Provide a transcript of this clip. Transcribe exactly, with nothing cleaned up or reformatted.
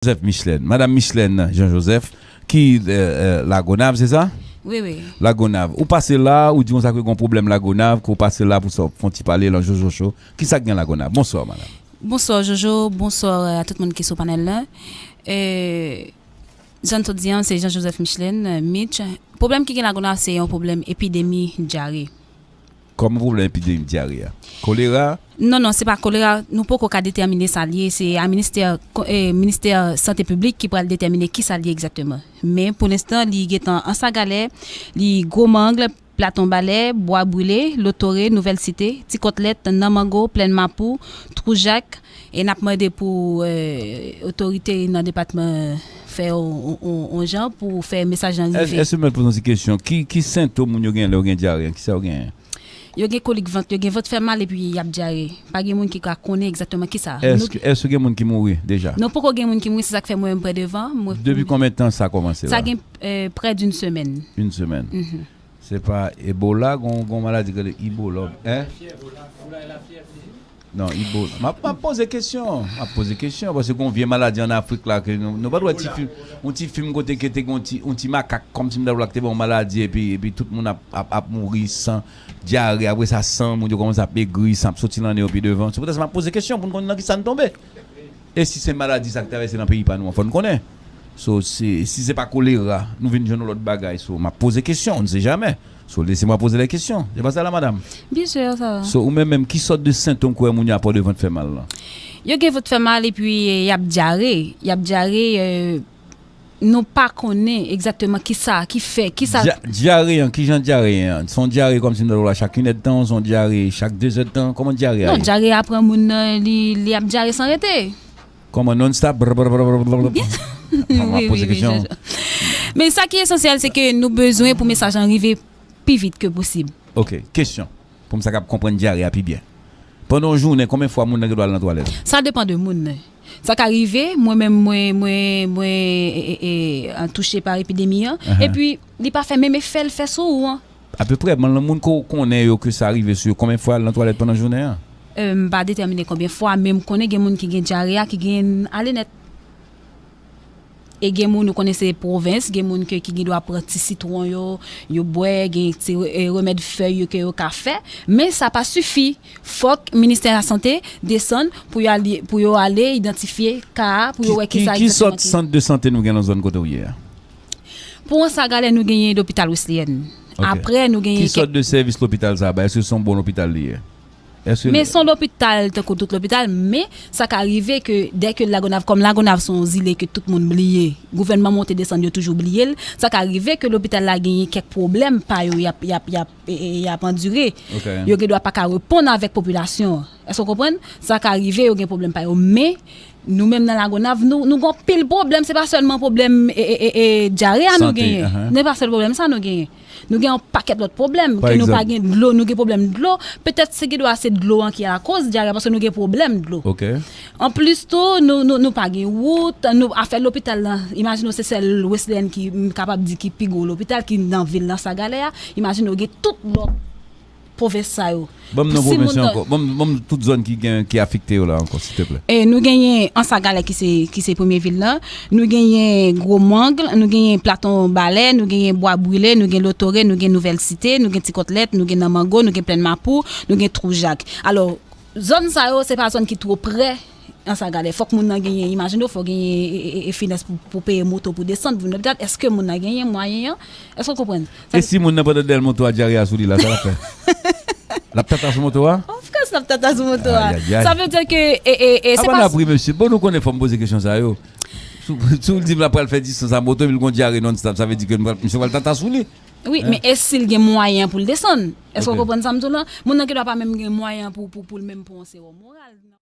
Joseph Michelène. Madanm Michelène Jean Joseph, ki euh, euh, Lagonav, se sa? Wi, wi. Lagonav. Ou pase la, ou di konsa ke gen pwoblèm Lagonav, ke ou pase la pou sa fè yon ti pale lan Jojo Show. Kisa k gen Lagonav? Bonswa, madanm. Bonswa, Jojo. Bonswa a tout moun ki sou panèl la. Euh, Jan n sot di an, se Jean Joseph Michelène, euh, Mitch. Pwoblèm ki gen Lagonav, se yon pwoblèm epidemi dyare. Kòman pwoblèm epidemi dyare a? Kolera? Non, non, se pa kolera. Nou poko ka detèmine sa l ye. Se a ministè, ko- eh, ministè sante piblik ki pral detèmine ki sa l ye egzakteman. Men pou lenstan, li gentan Anse à Galets, li Gwo Mang, Platon Balè, Bwa Brile, Lotore, Nouvèl Site, Ti Kòtlèt, Nan Mango, Plèn Mapou, Twou Jak, e n ap mande pou eh, otorite nan depatman fè on, on, on, on jan pou fè mesaj lan rive. Èske m mèt poze yon ti kesyon? Ki, ki sentòm moun yo gen lè yo gen dyare? Kisa yo gen? Yo gen kolik vant, yo gen vant fè mal epi y ap dyare. Pa gen moun ki ka konnen egzakteman kisa. Èske, èske gen moun ki mouri deja? Non, poko gen moun ki mouri, se sa k fè mwen menm pran devan. Mwen, Depi konbyen tan sa kòmanse la? Sa gen eh, près d'une semaine. Une semaine. Mhm. Se pa Ebola, gon, gon maladi ki rele Ibola, en? Non, Ibola. M ap, m ap poze kesyon. M ap poze kesyon, paske gon vye maladi ann Afrik la, ke nou, nou pa t wè ti fim, yon ti fim kote ke te gon ti, yon ti makak, kòmsi m ta di w la, ki te gen yon maladi, epi, epi tout moun ap, ap, ap mouri, san, dyare, apre sa, san, moun yo kòmanse ap megri, san ap soti nan nen yo pi devan. Se poutèt sa m ap poze kesyon pou n konn nan kisa n tonbe. E si se maladi sa k travèse nan peyi pa nou an, fò n konnen. So, si, si se pa kolera, nou vin jwenn yon lòt bagay. So, m ap poze kesyon, on ne sait jamais. So, laissez-moi poser les questions. Se pa sa la, madanm? Bien sûr, sa va. So, ou menm menm, ki sòt de sentòm ke w wè moun yo ap wè de vant fè mal lan? Yo gen vant fè mal epi eh, y ap dyare. Y ap dyare, eh, nou pa konnen egzakteman kisa ki fè, kisa Dya- Dyare an, kijan dyare an? Se yon dyare kòmsi m ta di w la chak inèdtan, se yon dyare chak dezèdtan? Kòman dyare a Non, ye? Dyare a pran moun nan, li, li ap dyare san rete. Kòman, non-stop? Brr, brr, brr, brr, brr, brr. Wi, wi, wi, kesyon. Men sa ki esansyèl, se ke nou bezwen pou mesaj lan rive pi vit ke posib. Ok, kesyon. Pou m sa kab konprann dyare a pi byen. Pandan yon jounen, konbyen fwa moun nan gen dwa al nan twalèt? Sa depann de moun nan. Sa ka rive, mwen menm, mwen, mwen, mwen e, e, e, an touche pa epidemi an. Ahan. Epi, li pa fè menm efè l fè sou ou an. Apeprè, men moun ke w konnen yo ke sa rive sou yo, konbyen fwa al nan twalèt pandan jounen an? Eh, m pa detèmine konbyen fwa, men m konnen gen moun ki gen dyare a ki gen ale nèt. E gen moun ou konnen se pwovens, gen moun ke, ki gen dwa pran ti sitwon yo, yo bwè, gen ti re- eh, remèd fèy yo ke yo ka fè, men sa pa sifi. Fòk ministè lasante desann pou yo ale, pou yo ale idantifye ka a, pou yo wè kisa egzakteman ki. Ki sòt sant de sante nou gen nan zòn kote w ye a? Pou Anse à Galets, nou genyen lopital Wesleyèn. Ok. Apre, nou genyen Ki sòt de sèvis lopital sa a bay? Èske se yon bon lopital li ye? Èske Men se yon lopital tankou tout lopital, men sa ka rive ke dèke Lagonav, kòm Lagonav se yon zile ke tout moun bliye, gouvènman monte desann yo toujou bliye l, sa ka rive ke lopital la genyen kèk pwoblèm pa yo y ap, y ap, y ap, e, e, y ap andire. Ok. Yo gen dwa pa ka reponn avèk popilasyon an. Èske w konprann? Sa ka rive yo gen pwoblèm pa yo, men nou menm nan Lagonav, nou, nou gen anpil pwoblèm, se pa sèlman pwoblèm e, e, e, e, dyare a nou Sante, genyen. Ahan. Se pa sèl pwoblèm sa nou genyen. Nou gen yon pakèt lòt pwoblèm, Pa ke nou pa egzanp? Gen dlo, nou gen pwoblèm dlo. Petèt se gen dwa se dlo an ki lakoz dyare, paske nou gen pwoblèm dlo. Ok. Anplis tou, nou, nou, nou pa gen wout, nou, afè lopital lan, imajine w se sèl Wesleyèn ki, m kapab di ki pi gwo lopital ki nan vil nan Anse à Galets a, imajine w gen tout lòt pwovens sa yo. Ban m non pwovens yo ankò. Ban m, ban m tout zòn ki gen, ki afekte yo la ankò, silteplè. E nou genyen Anse à Galets ki se, ki se premye vil lan. Nou genyen Gwo Mang, nou genyen Platon Balè, nou genyen Bwa Brile, nou gen Lotore, nou gen Nouvèl Site, nou gen Ti Kòtlèt, nou gen Nan Mango, nou gen Plèn Mapou, nou gen Twou Jak. Alò, zòn sa yo, se pa zòn ki twò prè Anse à Galets. Fòk moun nan genyen, imajine w, fò genyen e, e, e, e finès pou, pou peye moto pou desann, pou vin lopital. Èske moun nan genyen mwayen an? Èske w konprann? Sa E si moun nan pandan dèyè moto a dyare a sou li la, sa l ap fè? L ap tata sou moto a? Of course, l ap tata sou moto a. Ayayay. Sa vle di ke, e, e, e, se Apa pa n ap ri, mesye? Bon, nou konnen fò m poze kesyon sa yo. Si, si w di m l ap pral fè distans a moto, epi l gon dyare non-stop, sa vle di ke m pral, misye pral tata sou li. Wi, men e si l gen mwayen pou l desann? Èske w Ok. Konprann sa m di w lan? Moun nan gen dwa pa menm gen mwayen pou, pou, pou l menm pran yon sewòm oral.